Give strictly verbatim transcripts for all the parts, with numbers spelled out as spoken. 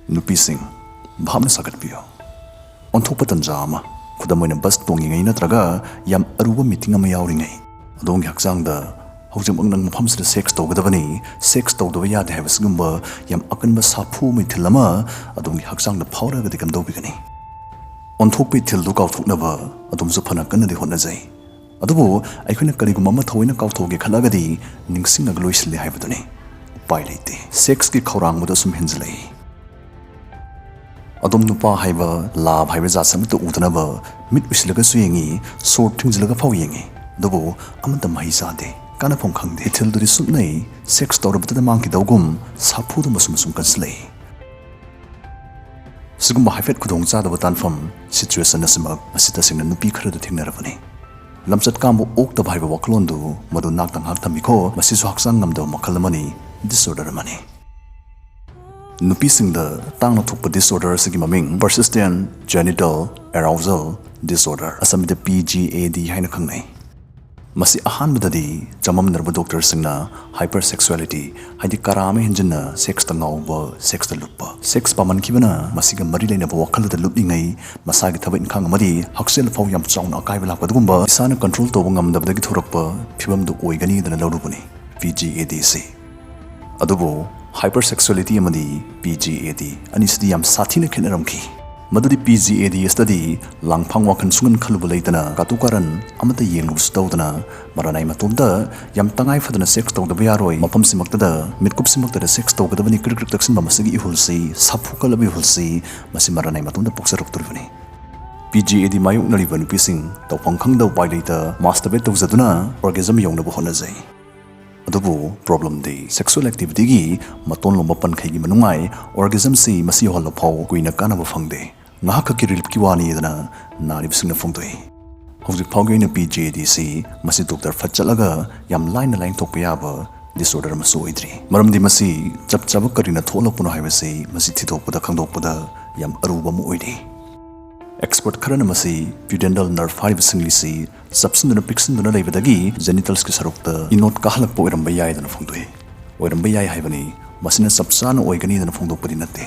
ꯅꯨꯄꯤꯁꯤꯡ, ꯚꯥꯞꯅ ꯁꯥꯒꯠꯄꯤꯌꯨ꯫ ꯑꯣꯟꯊꯣꯛꯄ ꯇꯟꯖꯥ ꯑꯃ, ꯈꯨꯗꯝ ꯑꯣꯏꯅ ꯕꯁ ꯇꯣꯡꯉꯤꯉꯩ ꯅꯠꯇ꯭ꯔꯒ ꯌꯥꯝ ꯑꯔꯨꯕ ꯃꯤꯇꯤꯡ ꯑꯃ ꯌꯥꯎꯔꯤꯉꯩ, ꯑꯗꯣꯝꯒꯤ ꯍꯛꯆꯥꯡꯗ ꯍꯧꯖꯤꯛꯃꯛ ꯅꯪ ꯃꯐꯝꯁꯤꯗ ꯁꯦꯛꯁ ꯇꯧꯒꯗꯕꯅꯤ, ꯁꯦꯛꯁ ꯇꯧꯗꯕ ꯌꯥꯗꯦ ꯍꯥꯏꯕꯁꯤꯒꯨꯝꯕ ꯌꯥꯝ ꯑꯀꯟꯕ ꯁꯥꯐꯨ ꯑꯃꯒꯤ ꯏꯊꯤꯜ ꯑꯃ ꯑꯗꯣꯝꯒꯤ ꯍꯛꯆꯥꯡꯗ ꯐꯥꯎꯔꯛꯑꯒꯗꯤ ꯀꯝꯗꯧꯕꯤꯒꯅꯤ? ꯑꯣꯟꯊꯣꯛꯄ ꯏꯊꯤꯜꯗꯨ ꯀꯥꯎꯊꯣꯛꯅꯕ ꯑꯗꯣꯝꯁꯨ ꯐꯅ ꯀꯟꯅꯗꯤ ꯍꯣꯠꯅꯖꯩ꯫ ꯑꯗꯨꯕꯨ ꯑꯩꯈꯣꯏꯅ ꯀꯔꯤꯒꯨꯝꯕ ꯑꯃ ꯊꯑꯣꯏꯅ ꯀꯥꯎꯊꯣꯛꯀꯦ ꯈꯜꯂꯒꯗꯤ ꯅꯤꯡꯁꯤꯡꯉꯒ ꯂꯣꯏꯁꯤꯜꯂꯦ ꯍꯥꯏꯕꯗꯨꯅꯤ꯫ ꯎꯄꯥꯏ ꯂꯩꯇꯦ꯫ ꯁꯦꯛꯁꯀꯤ ꯈꯧꯔꯥꯡꯕꯗꯨ ꯑꯁꯨꯝ ꯍꯦꯟꯖꯤꯜꯂꯛꯏ꯫ ꯑꯗꯨꯝ ꯅꯨꯄꯥ ꯍꯥꯏꯕ, ꯂꯥꯕ ꯍꯥꯏꯕ ꯖꯥꯠꯁꯦ ꯑꯃꯠꯇ ꯎꯗꯅꯕ ꯃꯤꯠ ꯎꯏꯁꯤꯜꯂꯒꯁꯨ ꯌꯦꯡꯉꯤ, ꯁꯣꯔ ꯊꯤꯡꯖꯤꯜꯂꯒ ꯐꯥꯎ ꯌꯦꯡꯉꯤ, ꯑꯗꯨꯕꯨ ꯑꯃꯠꯇ ꯃꯍꯩ ꯆꯥꯗꯦ, ꯀꯥꯟꯅꯐꯝ ꯈꯪꯗꯦ꯫ ꯏꯊꯤꯜꯗꯨꯗꯤ ꯁꯨꯞꯅꯩ, ꯁꯦꯛꯁ ꯇꯧꯔꯕꯗꯇ ꯃꯥꯡꯈꯤꯗꯧꯒꯨꯝ ꯁꯥꯐꯨꯗꯨ ꯃꯁꯨꯝ ꯃꯁꯨꯝ ꯀꯟꯁꯤꯜꯂꯛꯏ꯫ ꯁꯤꯒꯨꯝꯕ ꯍꯥꯏꯐꯦꯠ ꯈꯨꯗꯣꯡ ꯆꯥꯗꯕ ꯇꯥꯟꯐꯝ, ꯁꯤꯆꯨꯋꯦꯁꯟ ꯑꯁꯤꯃꯛ, ꯃꯁꯤ ꯇꯁꯦꯡꯅ ꯅꯨꯄꯤ ꯈꯔꯗ ꯊꯦꯡꯅꯔꯕꯅꯤ꯫ ꯂꯝꯆꯠ ꯀꯥꯝꯕ ꯑꯣꯛꯇꯕ ꯍꯥꯏꯕ ꯋꯥꯈꯜꯂꯣꯟꯗꯨ ꯃꯗꯨ ꯅꯥꯛꯇ ꯉꯥꯏꯍꯥꯛ ꯊꯝꯕꯤꯈꯣ꯫ ꯃꯁꯤꯁꯨ ꯍꯛꯆꯥꯡ ꯉꯝꯗꯕ ꯃꯈꯜ ꯑꯃꯅꯤ, ꯗꯤꯁꯑꯣꯔꯗꯔ ꯑꯃꯅꯤ꯫ ꯅꯨꯄꯤꯁꯤꯡꯗ ꯇꯥꯡꯅ ꯊꯣꯛꯄ ꯗꯤꯁꯑꯣꯔꯗꯔ ꯑꯁꯤꯒꯤ ꯃꯃꯤꯡ Persistent Genital Arousal Disorder, ꯑꯁꯝꯕꯗ ꯄꯤ ꯖꯤ ꯑꯦ ꯗꯤ ꯍꯥꯏꯅ ꯈꯪꯅꯩ꯫ ꯃꯁꯤ ꯑꯍꯥꯟꯕꯗꯗꯤ ꯆꯃꯝꯅꯔꯕ ꯗꯣꯛꯇꯔꯁꯤꯡꯅ ꯍꯥꯏꯄꯔ ꯁꯦꯛꯁꯨꯋꯦꯂꯤꯇꯤ, ꯍꯥꯏꯗꯤ ꯀꯔꯥ ꯑꯃ ꯍꯦꯟꯖꯤꯟꯅ ꯁꯦꯛꯁꯇ ꯉꯥꯎꯕ, ꯁꯦꯛꯁꯇ ꯂꯨꯞꯄ, ꯁꯦꯛꯁ ꯄꯥꯝꯃꯟꯈꯤꯕꯅ ꯃꯁꯤꯒ ꯃꯔꯤ ꯂꯩꯅꯕ ꯋꯥꯈꯜꯗ ꯂꯨꯞꯂꯤꯉꯩ ꯃꯁꯥꯒꯤ ꯊꯕꯛ ꯏꯪꯈꯥꯡ ꯑꯃꯗꯤ ꯍꯛꯁꯦꯜ ꯐꯥꯎ ꯌꯥꯝ ꯆꯥꯎꯅ ꯑꯀꯥꯏꯕ ꯂꯥꯛꯄ ꯑꯗꯨꯒꯨꯝꯕ ꯏꯁꯥꯅ ꯀꯟꯇ꯭ꯔꯣꯜ ꯇꯧꯕ ꯉꯝꯗꯕꯗꯒꯤ ꯊꯣꯔꯛꯄ ꯐꯤꯕꯝꯗꯨ ꯑꯣꯏꯒꯅꯤꯗꯅ ꯂꯧꯔꯨꯕꯅꯤ ꯄꯤ ꯖꯤ ꯑꯦ ꯗꯤ ꯑꯁꯤ꯫ ꯑꯗꯨꯕꯨ ꯍꯥꯏꯄꯔ ꯁꯦꯛꯁꯨꯋꯦꯂꯤꯇꯤ ꯑꯃꯗꯤ ꯄꯤ ꯖꯤ ꯑꯦ ꯗꯤ ꯑꯅꯤꯁꯤꯗꯤ ꯌꯥꯝ ꯁꯥꯊꯤꯅ ꯈꯦꯠꯅꯔꯝꯈꯤ꯫ ꯃꯗꯨꯗꯤ ꯄꯤ ꯖꯤ ꯑꯦ ꯗꯤ ꯑꯁꯤꯗꯗꯤ ꯂꯥꯡꯐꯥꯡ ꯋꯥꯈꯜ ꯁꯨꯡꯈꯟ ꯈꯜꯂꯨꯕ ꯂꯩꯇꯅ ꯀꯥꯇꯨ ꯀꯥꯔꯟ ꯑꯃꯠꯇ ꯌꯦꯡꯂꯨꯕꯁꯨ ꯇꯧꯗꯅ ꯃꯔꯥꯅꯥꯏ ꯃꯇꯣꯝꯇ ꯌꯥꯝ ꯇꯉꯥꯏ ꯐꯗꯅ ꯁꯦꯛꯁ ꯇꯧꯗꯕ ꯌꯥꯔꯣꯏ, ꯃꯐꯝꯁꯤꯃꯛꯇꯗ, ꯃꯤꯠꯀꯨꯞꯁꯤꯃꯛꯇꯗ ꯁꯦꯛꯁ ꯇꯧꯒꯗꯕꯅꯤ, ꯀ꯭ꯔꯤꯛ ꯀ꯭ꯔꯤꯛ ꯇꯛꯁꯤꯟꯕ ꯃꯁꯤꯒꯤ ꯏꯍꯨꯜꯁꯤ, ꯁꯥꯐꯨ ꯀꯜꯂꯕ ꯏꯍꯨꯜꯁꯤ, ꯃꯁꯤ ꯃꯔꯥꯅꯥꯏ ꯃꯇꯣꯝꯇ ꯄꯣꯛꯆꯔꯛꯇꯣꯔꯤꯕꯅꯤ꯫ ꯄꯤ ꯖꯤ ꯑꯦ ꯗꯤ ꯃꯥꯌꯣꯛꯅꯔꯤꯕ ꯅꯨꯄꯤꯁꯤꯡ ꯇꯧꯐꯝ ꯈꯪꯗ ꯎꯄꯥꯏ ꯂꯩꯇ ꯃꯥꯁꯇꯔꯕꯦꯠ ꯇꯧꯖꯗꯨꯅ ꯑꯣꯔꯒꯦꯖꯝ ꯌꯧꯅꯕ ꯍꯣꯠꯅꯖꯩ꯫ ꯑꯗꯨꯕꯨ ꯄ꯭ꯔꯣꯕ꯭ꯂꯦꯝꯗꯤ ꯁꯦꯛꯁꯨꯋꯦꯜ ꯑꯦꯛꯇꯤꯚꯤꯇꯤꯒꯤ ꯃꯇꯣꯟ ꯂꯣꯝꯕ ꯄꯟꯈꯩꯒꯤ ꯃꯅꯨꯡꯉꯥꯏ ꯑꯣꯔꯒꯦꯖꯝꯁꯤ ꯃꯁꯤ ꯌꯧꯍꯜꯂ ꯐꯥꯎ ꯀꯨꯏꯅ ꯀꯥꯟꯅꯕ ꯐꯪꯗꯦ꯫ ꯉꯥꯏꯍꯥꯛꯈꯛꯀꯤ ꯔꯤꯂꯤꯐꯀꯤ ꯋꯥꯅꯤꯗꯅ ꯅꯥꯔꯤꯕꯁꯤꯡꯅ ꯐꯣꯡꯗꯣꯛꯏ꯫ ꯍꯧꯖꯤꯛ ꯐꯥꯎꯒꯤ ꯑꯣꯏꯅ ꯄꯤ ꯖꯤ ꯑꯦ ꯗꯤ ꯁꯤ ꯃꯁꯤ ꯗꯣꯛꯇꯔ ꯐꯠ ꯆꯠꯂꯒ ꯌꯥꯝ ꯂꯥꯏꯅ ꯂꯥꯏꯌꯦꯡꯊꯣꯛꯄ ꯌꯥꯕ ꯗꯤꯁꯑꯣꯔꯗꯔ ꯑꯃꯁꯨ ꯑꯣꯏꯗ꯭ꯔꯤ꯫ ꯃꯔꯝꯗꯤ ꯃꯁꯤ ꯆꯞ ꯆꯥꯕ ꯀꯔꯤꯅ ꯊꯣꯛꯍꯜꯂꯛꯄꯅꯣ ꯍꯥꯏꯕꯁꯤ ꯃꯁꯤ ꯊꯤꯗꯣꯛꯄꯗ ꯈꯪꯗꯣꯛꯄꯗ ꯌꯥꯝ ꯑꯔꯨꯕ ꯑꯃ ꯑꯣꯏꯔꯤ꯫ ꯑꯦꯛꯁꯄꯔꯠ ꯈꯔꯅ ꯃꯁꯤ ꯄ꯭ꯌꯨꯗꯦꯟꯗꯜ ꯅꯔꯚ ꯍꯥꯏꯔꯤꯕ ꯁꯤꯡꯂꯤꯁꯤ ꯆꯞꯁꯤꯟꯗꯨꯅ ꯄꯤꯛꯁꯤꯟꯗꯨꯅ ꯂꯩꯕꯗꯒꯤ ꯖꯦꯅꯤꯇꯜꯁꯀꯤ ꯁꯔꯨꯛꯇ ꯏꯅꯣꯠ ꯀꯥꯍꯜꯂꯛꯄ ꯑꯣꯏꯔꯝꯕ ꯌꯥꯏꯗꯅ ꯐꯣꯡꯗꯣꯛꯏ꯫ ꯑꯣꯏꯔꯝꯕ ꯌꯥꯏ ꯍꯥꯏꯕꯅꯤ, ꯃꯁꯤꯅ ꯆꯞ ꯆꯥꯅ ꯑꯣꯏꯒꯅꯤꯗꯅ ꯐꯣꯡꯗꯣꯛꯄꯗꯤ ꯅꯠꯇꯦ꯫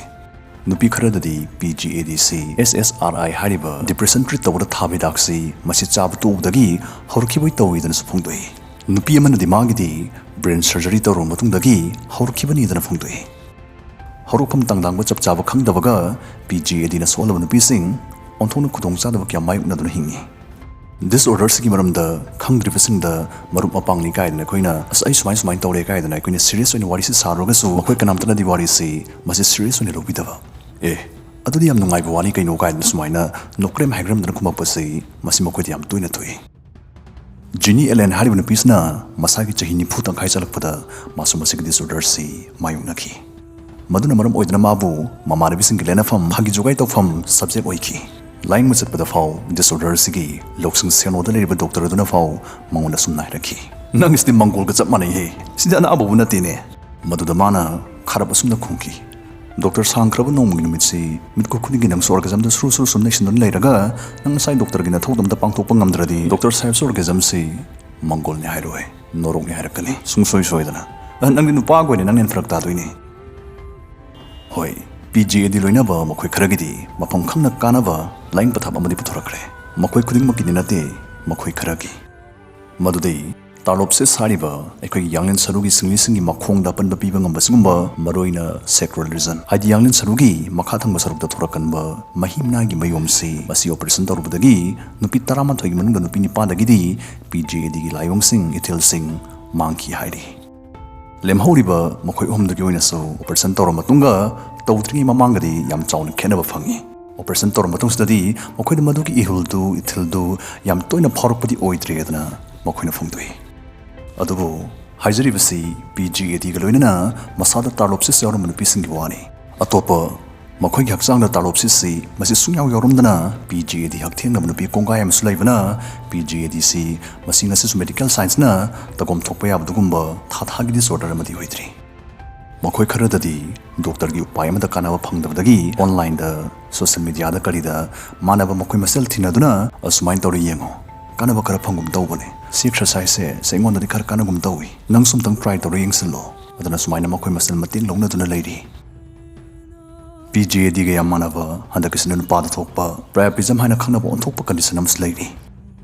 ꯅꯨꯄꯤ ꯈꯔꯗꯗꯤ ꯄꯤ G A D C S S R ꯑꯥꯏ ꯍꯥꯏꯔꯤꯕ ꯗꯤꯄ꯭ꯔꯦꯁꯟ ꯇ꯭ꯔꯤꯠ ꯇꯧꯕꯗ ꯊꯥꯕ ꯍꯤꯗꯥꯛꯁꯤ ꯃꯁꯤ ꯆꯥꯕ ꯇꯣꯛꯎꯕꯗꯒꯤ ꯍꯧꯔꯛꯈꯤꯕꯩ ꯇꯧꯏꯗꯅꯁꯨ ꯐꯣꯡꯗꯣꯛꯏ꯫ ꯅꯨꯄꯤ ꯑꯃꯅꯗꯤ ꯃꯥꯒꯤꯗꯤ ꯕ꯭ꯔꯦꯟ ꯁꯔꯖꯔꯤ ꯇꯧꯔꯕ ꯃꯇꯨꯡꯗꯒꯤ ꯍꯧꯔꯛꯈꯤꯕꯅꯤꯗꯅ ꯐꯣꯡꯗꯣꯛꯏ꯫ ꯍꯧꯔꯛꯐꯝ ꯇꯥꯡꯗꯥꯡꯕ ꯆꯞ ꯆꯥꯕ ꯈꯪꯗꯕꯒ ꯄꯤ ꯖꯤ ꯑꯦ ꯗꯤꯅ ꯁꯣꯛꯍꯜꯂꯕ ꯅꯨꯄꯤꯁꯤꯡ ꯑꯣꯟꯊꯣꯛꯅ ꯈꯨꯗꯣꯡꯆꯥꯗꯕ ꯀꯌꯥ ꯃꯥꯌꯣꯛꯅꯗꯨꯅ ꯍꯤꯡꯉꯤ꯫ ꯗꯤꯁꯑꯣꯔꯗꯔꯁꯤꯒꯤ ꯃꯔꯝꯗ ꯈꯪꯗ꯭ꯔꯤꯕꯁꯤꯡꯗ ꯃꯔꯨꯞ ꯃꯄꯥꯡꯅꯤ ꯀꯥꯏꯗꯅ ꯑꯩꯈꯣꯏꯅ "ꯑꯁ, ꯑꯩ ꯁꯨꯃꯥꯏ ꯁꯨꯃꯥꯏꯅ ꯇꯧꯔꯦ" ꯀꯥꯏꯗꯅ ꯑꯩꯈꯣꯏꯅ ꯁꯤꯔꯤꯌꯁ ꯑꯣꯏꯅ ꯋꯥꯔꯤꯁꯤ ꯁꯥꯔꯨꯔꯒꯁꯨ ꯃꯈꯣꯏ ꯀꯅꯥꯝꯇꯅꯗꯤ ꯋꯥꯔꯤꯁꯤ ꯃꯁꯤ ꯁꯤꯔꯤꯌꯁ ꯑꯣꯏꯅ ꯂꯧꯕꯤꯗꯕ꯫ "ꯑꯦ, ꯑꯗꯨꯗꯤ ꯌꯥꯝ ꯅꯨꯡꯉꯥꯏꯕ ꯋꯥꯅꯤ ꯀꯩꯅꯣ" ꯀꯥꯏꯗꯅ ꯁꯨꯃꯥꯏꯅ ꯅꯣꯛꯀ꯭ꯔꯦꯝ ꯍꯥꯏꯒ꯭ꯔꯝꯗꯅ ꯈꯨꯝꯃꯛꯄꯁꯤ ꯃꯁꯤ ꯃꯈꯣꯏꯗ ꯌꯥꯝ ꯇꯣꯏꯅ ꯊꯣꯛꯏ꯫ ꯖꯤꯅꯤ ꯑꯦꯂꯦꯟ ꯍꯥꯏꯔꯤꯕ ꯅꯨꯄꯤꯁꯤꯅ ꯃꯁꯥꯒꯤ ꯆꯍꯤ ꯅꯤꯐꯨ ꯇꯪꯈꯥꯏ ꯆꯠꯂꯛꯄꯗ ꯃꯥꯁꯨ ꯃꯁꯤꯒꯤ ꯗꯤꯁꯑꯣꯔꯗꯔꯁꯤ ꯃꯥꯌꯣꯛꯅꯈꯤ꯫ ꯃꯗꯨꯅ ꯃꯔꯝ ꯑꯣꯏꯗꯨꯅ ꯃꯥꯕꯨ ꯃꯃꯥꯟꯅꯕꯤꯁꯤꯡꯒꯤ ꯂꯦꯟꯅꯐꯝ, ꯐꯥꯒꯤ ꯖꯨꯒꯥꯏ ꯇꯧꯐꯝ ꯁꯕꯖꯦꯛ ꯑꯣꯏꯈꯤ꯫ ꯂꯥꯏꯌꯦꯡꯕ ꯆꯠꯄꯗ ꯐꯥꯎ ꯗꯤꯁꯑꯣꯔꯗꯔꯁꯤꯒꯤ ꯂꯧꯁꯤꯡ ꯁꯦꯅꯣꯗ ꯂꯩꯔꯤꯕ ꯗꯣꯛꯇꯔ ꯑꯗꯨꯅ ꯐꯥꯎ ꯃꯉꯣꯟꯗ ꯁꯨꯝꯅ ꯍꯥꯏꯔꯛꯈꯤ, "ꯅꯪꯒꯤꯁꯤꯗꯤ ꯃꯪꯒꯣꯜꯒ ꯆꯞ ꯃꯥꯟꯅꯩꯍꯦ, ꯁꯤꯗꯤ ꯑꯅꯥꯕꯕꯨ ꯅꯠꯇꯦꯅꯦ"꯫ ꯃꯗꯨꯗ ꯃꯥꯅ ꯈꯥꯔꯞ ꯑꯁꯨꯝꯅ ꯈꯨꯝꯈꯤ, "ꯗꯣꯛꯇꯔ, ꯁꯥꯡꯈ꯭ꯔꯕ ꯅꯣꯡꯃꯒꯤ ꯅꯨꯃꯤꯠꯁꯤ ꯃꯤꯠꯀꯨꯞ ꯈꯨꯗꯤꯡꯒꯤ ꯅꯪꯁꯨ ꯑꯣꯔꯒꯦꯖꯝꯗ ꯁꯨꯔꯨ ꯁꯨꯔꯨ ꯁꯨꯝ ꯅꯩꯁꯤꯟꯗꯨꯅ ꯂꯩꯔꯒ ꯅꯪ ꯉꯁꯥꯏ ꯗꯣꯛꯇꯔꯒꯤ ꯅꯊꯧꯗꯣ ꯑꯝꯇ ꯄꯥꯡꯊꯣꯛꯄ ꯉꯝꯗ꯭ꯔꯗꯤ ꯗꯣꯛꯇꯔ ꯁꯥꯍꯦꯕꯁꯨ ꯑꯣꯔꯒꯦꯖꯝꯁꯤ ꯃꯪꯒꯣꯜꯅꯤ ꯍꯥꯏꯔꯣꯏ, ꯅꯣꯔꯣꯛꯅꯤ ꯍꯥꯏꯔꯛꯀꯅꯤ ꯁꯨꯡꯁꯣꯏ ꯁꯣꯏꯗꯅ꯫ ꯑ, ꯅꯪꯗꯤ ꯅꯨꯄꯥꯒ ꯑꯣꯏꯅ ꯅꯪꯅ ꯍꯦꯟꯅ ꯐꯔꯛ ꯇꯥꯗꯣꯏꯅꯤ"꯫ ꯍꯣꯏ, ꯄꯤ ꯖꯤ ꯑꯦ ꯗꯤ ꯂꯣꯏꯅꯕ ꯃꯈꯣꯏ ꯈꯔꯒꯤꯗꯤ ꯃꯐꯝ ꯈꯪꯅ ꯀꯥꯟꯅꯕ ꯂꯥꯏꯌꯦꯡ ꯄꯊꯥꯞ ꯑꯃꯗꯤ ꯄꯨꯊꯣꯔꯛꯈ꯭ꯔꯦ꯫ ꯃꯈꯣꯏ ꯈꯨꯗꯤꯡꯃꯛꯀꯤꯗꯤ ꯅꯠꯇꯦ, ꯃꯈꯣꯏ ꯈꯔꯒꯤ꯫ ꯃꯗꯨꯗꯤ ꯇꯥꯔꯂꯣꯞꯁꯤꯁ ꯍꯥꯏꯔꯤꯕ ꯑꯩꯈꯣꯏꯒꯤ ꯌꯥꯡꯂꯦꯟ ꯁꯔꯨꯒꯤ ꯁꯤꯡꯂꯤꯁꯤꯡꯒꯤ ꯃꯈꯣꯡꯗ ꯑꯄꯟꯕ ꯄꯤꯕ ꯉꯝꯕ ꯁꯤꯒꯨꯝꯕ, ꯃꯔꯨꯑꯣꯏꯅ ꯁꯦꯀ꯭ꯔꯦꯜ ꯔꯤꯖꯟ, ꯍꯥꯏꯗꯤ ꯌꯥꯡꯂꯦꯟ ꯁꯔꯨꯒꯤ ꯃꯈꯥ ꯊꯪꯕ ꯁꯔꯨꯛꯇ ꯊꯣꯔꯛꯀꯟꯕ ꯃꯍꯤ ꯃꯅꯥꯏꯒꯤ ꯃꯌꯣꯝꯁꯤ, ꯃꯁꯤ ꯑꯣꯄꯔꯦꯁꯟ ꯇꯧꯔꯨꯕꯗꯒꯤ ꯅꯨꯄꯤ ꯇꯔꯥꯃꯥꯊꯣꯏꯒꯤ ꯃꯅꯨꯡꯗ ꯅꯨꯄꯤ ꯅꯤꯄꯥꯟꯗꯒꯤꯗꯤ ꯄꯤ ꯖꯤ ꯑꯦ ꯗꯤꯒꯤ ꯂꯥꯏꯑꯣꯡꯁꯤꯡ, ꯏꯊꯤꯜꯁꯤꯡ ꯃꯥꯡꯈꯤ ꯍꯥꯏꯔꯤ꯫ ꯂꯦꯝꯍꯧꯔꯤꯕ ꯃꯈꯣꯏ ꯑꯍꯨꯝꯗꯨꯒꯤ ꯑꯣꯏꯅꯁꯨ ꯑꯣꯄꯔꯦꯁꯟ ꯇꯧꯔꯕ ꯃꯇꯨꯡꯒ ꯇꯧꯗ꯭ꯔꯤꯉꯩ ꯃꯃꯥꯡꯒꯗꯤ ꯌꯥꯝ ꯆꯥꯎꯅ ꯈꯦꯠꯅꯕ ꯐꯪꯉꯤ꯫ ꯑꯣꯄꯔꯦꯁꯟ ꯇꯧꯔꯕ ꯃꯇꯨꯡꯁꯤꯗꯗꯤ ꯃꯈꯣꯏꯗ ꯃꯗꯨꯒꯤ ꯏꯍꯨꯜꯗꯨ, ꯏꯊꯤꯜꯗꯨ ꯌꯥꯝ ꯇꯣꯏꯅ ꯐꯥꯎꯔꯛꯄꯗꯤ ꯑꯣꯏꯗ꯭ꯔꯦ ꯑꯗꯨꯅ ꯃꯈꯣꯏꯅ ꯐꯣꯡꯗꯣꯛꯏ꯫ ꯑꯗꯨꯕꯨ ꯍꯥꯏꯖꯔꯤꯕꯁꯤ ꯄꯤ ꯖꯤ ꯑꯦ ꯗꯤꯒ ꯂꯣꯏꯅꯅ ꯃꯁꯥꯗ ꯇꯥꯔꯂꯣꯞꯁꯤꯁ ꯌꯥꯎꯔꯝꯕ ꯅꯨꯄꯤꯁꯤꯡꯒꯤ ꯋꯥꯅꯤ꯫ ꯑꯇꯣꯞꯄ ꯃꯈꯣꯏꯒꯤ ꯍꯛꯆꯥꯡꯗ ꯇꯥꯔꯂꯣꯞꯁꯤꯁꯁꯤ ꯃꯁꯤ ꯁꯨꯡꯌꯥꯎ ꯌꯥꯎꯔꯝꯗꯅ ꯄꯤ ꯖꯤ ꯑꯦ ꯗꯤ ꯍꯛꯊꯦꯡꯅꯕ ꯅꯨꯄꯤ ꯀꯣꯡꯒꯥꯏ ꯑꯃꯁꯨ ꯂꯩꯕꯅ ꯄꯤ ꯖꯤ ꯑꯦ ꯗꯤꯁꯤ ꯃꯁꯤ ꯉꯁꯤꯁꯨ ꯃꯦꯗꯤꯀꯦꯜ ꯁꯥꯏꯟꯁꯅ ꯇꯧꯐꯝ ꯊꯣꯛꯄ ꯌꯥꯕ ꯑꯗꯨꯒꯨꯝꯕ ꯊꯥ ꯊꯥꯒꯤ ꯗꯤꯁꯑꯣꯔꯗꯔ ꯑꯃꯗꯤ ꯑꯣꯏꯗ꯭ꯔꯤ꯫ ꯃꯈꯣꯏ ꯈꯔꯗꯗꯤ ꯗꯣꯛꯇꯔꯒꯤ ꯎꯄꯥꯏ ꯑꯃꯗ ꯀꯥꯟꯅꯕ ꯐꯪꯗꯕꯗꯒꯤ ꯑꯣꯟꯂꯥꯏꯟꯗ, ꯁꯣꯁꯤꯌꯦꯜ ꯃꯤꯗꯤꯌꯥꯗ ꯀꯔꯤꯗ ꯃꯥꯟꯅꯕ ꯃꯈꯣꯏ ꯃꯁꯦꯜ ꯊꯤꯅꯗꯨꯅ ꯑꯁꯨꯃꯥꯏꯅ ꯇꯧꯔ ꯌꯦꯡꯉꯣ, ꯀꯥꯟꯅꯕ ꯈꯔ ꯐꯪꯒꯨꯝ ꯇꯧꯕꯅꯦ, ꯁꯤ ꯑꯦꯛꯁꯔꯁꯥꯏꯁꯁꯦ ꯁꯤ ꯑꯩꯉꯣꯟꯗꯗꯤ ꯈꯔ ꯀꯥꯟꯅꯒꯨꯝ ꯇꯧꯏ, ꯅꯪꯁꯨ ꯑꯝꯇꯪ ꯇ꯭ꯔꯥꯏ ꯇꯧꯔ ꯌꯦꯡꯁꯤꯜꯂꯣ꯫ ꯑꯗꯨꯅ ꯁꯨꯃꯥꯏꯅ ꯃꯈꯣꯏ ꯃꯁꯦꯜ ꯃꯇꯦꯡ ꯂꯧꯅꯗꯨꯅ ꯂꯩꯔꯤ꯫ ꯄꯤ ꯖꯤ ꯑꯦ ꯗꯤꯒ ꯌꯥꯝ ꯃꯥꯟꯅꯕ, ꯍꯟꯗꯛꯀꯤꯁꯤꯅ ꯅꯨꯄꯥꯗ ꯊꯣꯛꯄ priapism ꯍꯥꯏꯅ ꯈꯪꯅꯕ ꯑꯣꯟꯊꯣꯛꯄ condition ꯑꯃꯁꯨ ꯂꯩꯔꯤ꯫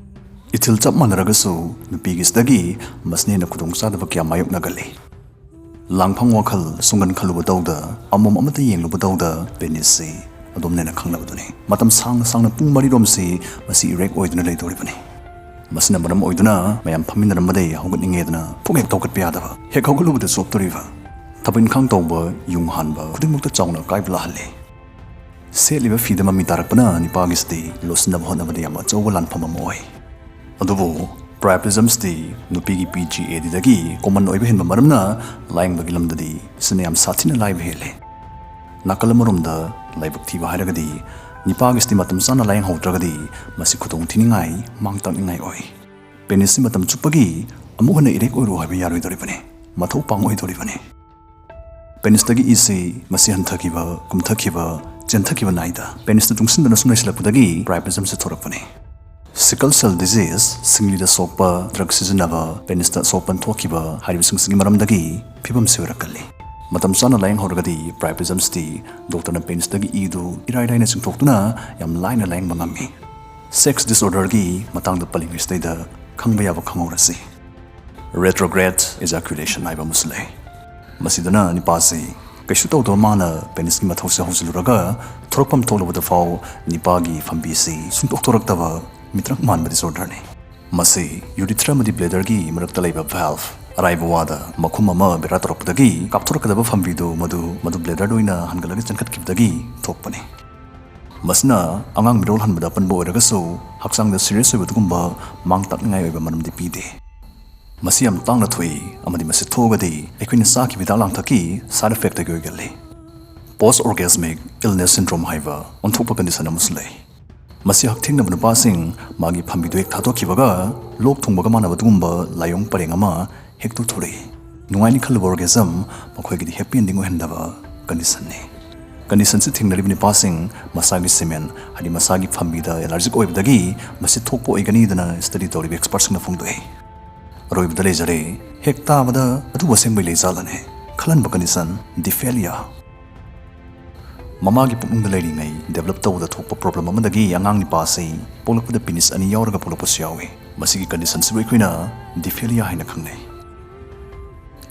ꯏꯊꯤꯜ ꯆꯞ ꯃꯥꯟꯅꯔꯒꯁꯨ ꯅꯨꯄꯤꯒꯤꯁꯤꯗꯒꯤ ꯃꯁꯤꯅ ꯍꯦꯟꯅ ꯈꯨꯗꯣꯡꯆꯥꯗꯕ ꯀꯌꯥ ꯃꯥꯌꯣꯛꯅꯒꯜꯂꯤ꯫ ꯂꯥꯡꯐꯝ ꯋꯥꯈꯜ ꯁꯨꯡꯒꯟ ꯈꯜꯂꯨꯕꯗꯧꯗ, ꯑꯃꯣꯝ ꯑꯃꯗ ꯌꯦꯡꯂꯨꯕꯗꯧꯗ penisꯁꯤ ꯑꯗꯣꯝꯅ ꯍꯦꯟꯅ ꯈꯪꯅꯕꯗꯨꯅꯤ꯫ ꯃꯇꯝ ꯁꯥꯡꯅ ꯁꯥꯡꯅ ꯄꯨꯡ ꯃꯔꯤꯔꯣꯝꯁꯤ ꯃꯁꯤ erect ꯑꯣꯏꯗꯨꯅ ꯂꯩꯗꯧꯔꯤꯕꯅꯤ꯫ ꯃꯁꯤꯅ ꯃꯔꯝ ꯑꯣꯏꯗꯨꯅ ꯃꯌꯥꯝ ꯐꯝꯃꯤꯟꯅꯔꯝꯕꯗꯒꯤ ꯍꯧꯒꯠꯅꯤꯡꯉꯦꯗꯅ ꯄꯨꯡ ꯍꯦꯛ ꯍꯧꯒꯠꯄ ꯌꯥꯗꯕ, ꯍꯦꯛ ꯍꯧꯒꯠꯂꯨꯕꯗ ꯆꯣꯞꯇꯣꯔꯤꯕ, ꯊꯕꯛ ꯏꯪꯈꯥꯡ ꯇꯧꯕ, ꯌꯨꯝ ꯍꯥꯟꯕ ꯈꯨꯗꯤꯡꯃꯛꯇ ꯆꯥꯎꯅ ꯑꯀꯥꯏꯕ ꯂꯥꯛꯍꯜꯂꯤ꯫ ꯁꯦꯠꯂꯤꯕ ꯐꯤꯗ ꯃꯃꯤ ꯇꯥꯔꯛꯄꯅ ꯅꯤꯄꯥꯒꯤꯁꯤꯗꯤ ꯂꯣꯠꯁꯤꯟꯅꯕ ꯍꯣꯠꯅꯕꯗ ꯌꯥꯝꯅ ꯑꯆꯧꯕ ꯂꯥꯟꯐꯝ ꯑꯃ ꯑꯣꯏ꯫ ꯑꯗꯨꯕꯨ priapismꯁꯤꯗꯤ ꯅꯨꯄꯤꯒꯤ ꯄꯤ ꯖꯤ ꯑꯦ ꯗꯤꯗꯒꯤ common ꯑꯣꯏꯕ ꯍꯦꯟꯕ ꯃꯔꯝꯅ ꯂꯥꯌꯦꯡꯕꯒꯤ ꯂꯝꯗꯗꯤ ꯁꯤꯅ ꯌꯥꯝ ꯁꯥꯊꯤꯅ ꯂꯥꯏꯕ ꯍꯦꯜꯂꯤ꯫ ꯅꯥꯀꯜ ꯑꯃꯔꯣꯝꯗ ꯂꯥꯏꯕꯛ ꯊꯤꯕ ꯍꯥꯏꯔꯒꯗꯤ ꯅꯤꯄꯥꯒꯤꯁꯤꯗꯤ ꯃꯇꯝ ꯆꯥꯅ ꯂꯥꯌꯦꯡꯍꯧꯗ꯭ꯔꯒꯗꯤ ꯃꯁꯤ ꯈꯨꯗꯣꯡ ꯊꯤꯅꯤꯡꯉꯥꯏ, ꯃꯥꯡ ꯇꯥꯛꯅꯤꯡꯉꯥꯏ ꯑꯣꯏ꯫ Penisꯁꯤ ꯃꯇꯝ ꯆꯨꯞꯄꯒꯤ ꯑꯃꯨꯛ ꯍꯟꯅ erect ꯑꯣꯏꯔꯣ ꯍꯥꯏꯕ ꯌꯥꯔꯣꯏꯗꯧꯔꯤꯕꯅꯤ, ꯃꯊꯧ ꯄꯥꯡꯉꯣꯏꯗꯧꯔꯤꯕꯅꯤ꯫ Penisꯇꯒꯤ ꯏꯁꯤ ꯃꯁꯤ ꯍꯟꯊꯈꯤꯕ, ꯀꯨꯝꯊꯈꯤꯕ, ꯆꯦꯟꯊꯈꯤꯕ ꯅꯥꯏꯗ penisꯅ ꯇꯨꯡꯁꯤꯟꯗꯨꯅ ꯁꯨꯝ ꯂꯩꯁꯤꯜꯂꯛꯄꯗꯒꯤ priapismꯁꯤ ꯊꯣꯔꯛꯄꯅꯤ꯫ Sickle cell disease, ꯁꯤꯡꯂꯤꯗ ꯁꯣꯛꯄ, drug ꯁꯤꯖꯤꯟꯅꯕ, penisꯇ ꯑꯁꯣꯛꯄꯟ ꯊꯣꯛꯈꯤꯕ ꯍꯥꯏꯔꯤꯕꯁꯤꯡꯁꯤꯒꯤ ꯃꯔꯝꯗꯒꯤ ꯐꯤꯕꯝꯁꯤ ꯑꯣꯏꯔꯛꯀꯜꯂꯤ꯫ ꯃꯇꯝ ꯆꯥꯅ ꯂꯥꯌꯦꯡꯍꯧꯔꯒꯗꯤ priapismꯁꯤꯗꯤ doctorꯅ penisꯇꯒꯤ ꯏꯗꯨ ꯏꯔꯥꯏ ꯂꯥꯏꯅ ꯆꯤꯡꯊꯣꯛꯇꯨꯅ ꯌꯥꯝ ꯂꯥꯏꯅ ꯂꯥꯌꯦꯡꯕ ꯉꯝꯃꯤ꯫ Sex disorderꯒꯤ ꯃꯇꯥꯡꯗ ꯄꯜꯂꯤꯉꯩꯁꯤꯗꯩꯗ ꯈꯪꯕ ꯌꯥꯕ ꯈꯪꯍꯧꯔꯁꯤ꯫ Retrograde ejaculation ꯍꯥꯏꯕ ꯑꯃꯁꯨ ꯂꯩ꯫ ꯃꯁꯤꯗꯅ ꯅꯤꯄꯥꯁꯤ ꯀꯩꯁꯨ ꯇꯧꯗꯕ ꯃꯥꯅ penisꯀꯤ ꯃꯊꯧꯁꯦ ꯍꯧꯖꯤꯜꯂꯨꯔꯒ ꯊꯣꯔꯛꯐꯝ ꯊꯣꯛꯂꯕꯗ ꯐꯥꯎ ꯅꯤꯄꯥꯒꯤ ꯐꯝꯕꯤꯁꯤ ꯁꯨꯡꯇꯣꯛꯊꯣꯔꯛꯇꯕ ꯃꯤꯇ꯭ꯔꯛ ꯃꯥꯟꯕ disorderꯅꯤ꯫ ꯃꯁꯤ urethra ꯑꯃꯗꯤ bladderꯒꯤ ꯃꯔꯛꯇ ꯂꯩꯕ valve, ꯑꯔꯥꯏꯕ ꯋꯥꯗ ꯃꯈꯨꯝ ꯑꯃ ꯕꯦꯔꯥ ꯇꯧꯔꯛꯄꯗꯒꯤ ꯀꯥꯞꯊꯣꯔꯛꯀꯗꯕ ꯐꯝꯕꯤꯗꯨ ꯃꯗꯨ ꯃꯗꯨ bladderꯗ ꯑꯣꯏꯅ ꯍꯟꯒꯠꯂꯒ ꯆꯦꯟꯈꯠꯈꯤꯕꯗꯒꯤ ꯊꯣꯛꯄꯅꯤ꯫ ꯃꯁꯤꯅ ꯑꯉꯥꯡ ꯃꯤꯔꯣꯜ ꯍꯟꯕꯗ ꯑꯄꯟꯕ ꯑꯣꯏꯔꯒꯁꯨ ꯍꯛꯆꯥꯡꯗ serious ꯑꯣꯏꯕ ꯑꯗꯨꯒꯨꯝꯕ ꯃꯥꯡ ꯇꯥꯛꯅꯤꯡꯉꯥꯏ ꯑꯣꯏꯕ ꯃꯔꯝꯗꯤ ꯄꯤꯗꯦ꯫ ꯃꯁꯤ ꯌꯥꯝ ꯇꯥꯡꯅ ꯊꯣꯛꯏ ꯑꯃꯗꯤ ꯃꯁꯤ ꯊꯣꯛꯑꯒꯗꯤ ꯑꯩꯈꯣꯏꯅ ꯆꯥꯈꯤꯕ ꯍꯤꯗꯥꯛ ꯂꯥꯡꯊꯛꯀꯤ side effectꯇꯒꯤ ꯑꯣꯏꯒꯜꯂꯤ꯫ Post orgasmic illness syndrome ꯍꯥꯏꯕ ꯑꯣꯟꯊꯣꯛꯄ condition ꯑꯃꯁꯨ ꯂꯩ꯫ ꯃꯁꯤ ꯍꯛꯊꯦꯡꯅꯕ ꯅꯨꯄꯥꯁꯤꯡ ꯃꯥꯒꯤ ꯐꯝꯕꯤꯗꯨ ꯍꯦꯛ ꯊꯥꯗꯣꯛꯈꯤꯕꯒ ꯂꯣꯛ ꯊꯨꯡꯕꯒ ꯃꯥꯟꯅꯕ ꯑꯗꯨꯒꯨꯝꯕ ꯂꯥꯏꯑꯣꯡ ꯄꯔꯦꯡ ꯑꯃ ꯍꯦꯛꯇ ꯊꯣꯔꯛꯏ꯫ ꯅꯨꯡꯉꯥꯏꯅꯤ ꯈꯜꯂꯨꯕ orgasm ꯃꯈꯣꯏꯒꯤꯗꯤ happy ending ꯑꯣꯏꯍꯟꯗꯕ conditionꯅꯤ꯫ Conditionꯁꯤ ꯊꯦꯡꯅꯔꯤꯕ ꯅꯨꯄꯥꯁꯤꯡ ꯃꯁꯥꯒꯤ semen, ꯍꯥꯏꯗꯤ ꯃꯁꯥꯒꯤ ꯐꯝꯕꯤꯗ allergic ꯑꯣꯏꯕꯗꯒꯤ ꯃꯁꯤ ꯊꯣꯛꯄ ꯑꯣꯏꯒꯅꯤꯗꯅ study ꯇꯧꯔꯤꯕ expertꯁꯤꯡꯅ ꯐꯣꯡꯗꯣꯛꯏ꯫ ꯑꯔꯣꯏꯕꯗ ꯂꯩꯖꯔꯦ, ꯍꯦꯛ ꯇꯥꯕꯗ ꯑꯗꯨꯕꯨ ꯑꯁꯦꯡꯕꯩ ꯂꯩꯖꯥꯠꯂꯅꯦ ꯈꯜꯍꯟꯕ condition, diphilia꯫ ꯃꯃꯥꯒꯤ ꯄꯨꯛꯅꯨꯡꯗ ꯂꯩꯔꯤꯉꯩ develop ꯇꯧꯕꯗ ꯊꯣꯛꯄ problem ꯑꯃꯗꯒꯤ ꯑꯉꯥꯡ ꯅꯤꯄꯥ ꯑꯁꯤ ꯄꯣꯛꯂꯛꯄꯗ penis ꯑꯅꯤ ꯌꯥꯎꯔꯒ ꯄꯣꯛꯂꯛꯄꯁꯨ ꯌꯥꯎꯏ꯫ ꯃꯁꯤꯒꯤ condition ꯁꯤꯕꯨ ꯑꯩꯈꯣꯏꯅ diphilia ꯍꯥꯏꯅ ꯈꯪꯅꯩ꯫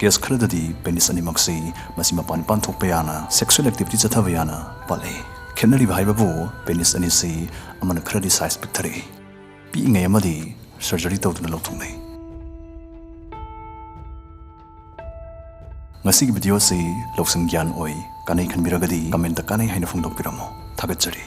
Case ꯈꯔꯗꯗꯤ penis ꯑꯅꯤꯃꯛꯁꯤ ꯃꯆꯤꯟ ꯃꯄꯥꯟ ꯅꯤꯄꯥꯟ ꯊꯣꯛꯄ ꯌꯥꯅ, sexual activity ꯆꯠꯊꯕ ꯌꯥꯅ ꯄꯥꯜꯂꯛꯏ꯫ ꯈꯦꯠꯅꯔꯤꯕ ꯍꯥꯏꯕꯕꯨ penis ꯑꯅꯤꯁꯤ ꯑꯃꯅ ꯈꯔꯗꯤ size ꯄꯤꯛꯊꯔꯛꯏ, ꯄꯤꯛꯏꯉꯩ ꯑꯃꯗꯤ surgery ꯇꯧꯗꯨꯅ ꯂꯧꯊꯣꯛꯅꯩ꯫ ꯉꯁꯤꯒꯤ video ꯑꯁꯤ ꯂꯧꯁꯤꯡ ꯒ꯭ꯌꯥꯟ ꯑꯣꯏ, ꯀꯥꯟꯅꯩ ꯈꯟꯕꯤꯔꯒꯗꯤ comment ꯀꯥꯟꯅꯩ ꯍꯥꯏꯅ ꯐꯣꯡꯗꯣꯛꯄꯤꯔꯝꯃꯨ꯫ ꯊꯥꯒꯠꯆꯔꯤ꯫